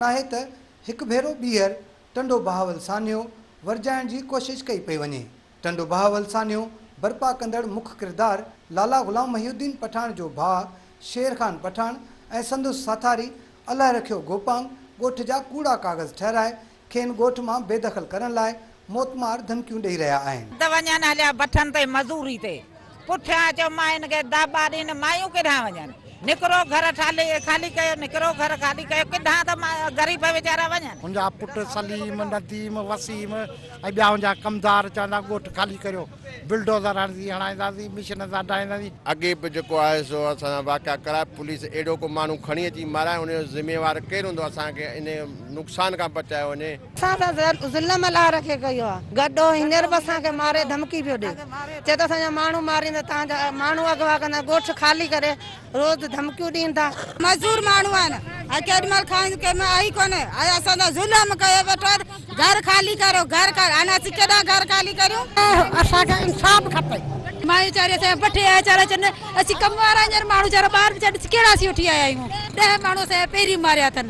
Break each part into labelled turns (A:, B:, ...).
A: آهي ته هڪ ڀيرو ٻيهر ٽنڊو بهاول سانحو ورجائڻ جي ڪوشش ڪئي پئي وڃي. ٽنڊو بهاول سانحو برپا ڪندڙ مک ڪردار لالا غلام محي الدين پٺاڻ جو ڀاء شير خان پٺاڻ ۽ سندس ساٿاري الهه رکيو گوپانگ ڳوٺ جا ڪوڙا ڪاغذ ٺهرائي کين ڳوٺ مان بيدخل ڪرڻ لاء موتمار ڌمڪيون ڏئي رهيا آهن.
B: ته وڃن هليا بٺن تي مزوري تي. پٺيان اچو ماين کي داٻا ڏين، مايون ڪيڏانهن وڃن؟ نڪرو گهر ٺالي خالي ڪيو، نڪرو گهر خالي ڪيو، ڪيڏانهن ته غريب ويچارا وڃن.
C: هن جا پٽ سليم، نديم، وسيم ۽ ٻيا هن جا ڪمدار چوندا ڳوٺ خالي ڪريو، بلڊوزر هڻي هڻائينداسين، مشين سان ڊاهينداسين.
D: اڳي به جيڪو آهي سو اسان سان واقعا ڪرائي پوليس اهڙو ڪو ماڻهو کڻي اچي مارائي ان جو ذميوار ڪير هوندو اسان کي ان نقصان کان بچايو وڃي.
E: اسان سان ظلم الله رکي ڪيو آ. گڏو هينئر به اسان کي ماري ڌمڪي پيو ڏي. چئي ٿو اسان جا ماڻهو ماريندا توهان جا ماڻهو اغوا ڪندا ڳوٺ خالي ڪري روز ڌمڪيون ڏين ٿا.
F: مزور ماڻهو آهن ۽ ڪيڏي مهل کائين ڪنهن مهل آئي ڪونهي ۽ اسان سان ظلم ڪيو ويٺو آهي گهر خالي ڪريو گهر خالي هاڻي اسين ڪيڏانهن گهر خالي ڪريون.
E: اسان کي انصاف کپي.
F: مايون ويچاري اسان جا بٺي آيا ويچارا چون اسين ڪم وارا هينئر ماڻهو ويچارا ٻار ويچارا ڏس ڪهڙا اسين وٺي آيا آهيون ڏهه ماڻهو اسان جا پهرين ماريا اٿن.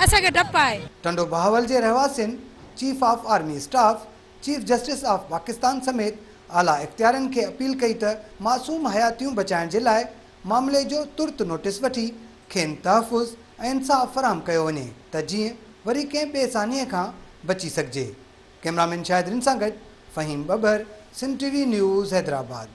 F: اسان کي ڊپ آهي.
A: ٽنڊو بهاول جي رهواسين chief of army staff, chief justice of Pakistan سميت اعليٰ اختيارين کي اپيل ڪئي ته معصوم حياتيون بچائڻ جي لاء معاملي جو ترت نوٽيس وٺي کين تحفظ ۽ انصاف فراهم ڪيو وڃي ته جيئن وري ڪنهن ٻئي سانحي کان بچي سگهجي. ڪئميرامين شاهد رند سان گڏ Faheem Babbar, Sindh T V news, Hyderabad.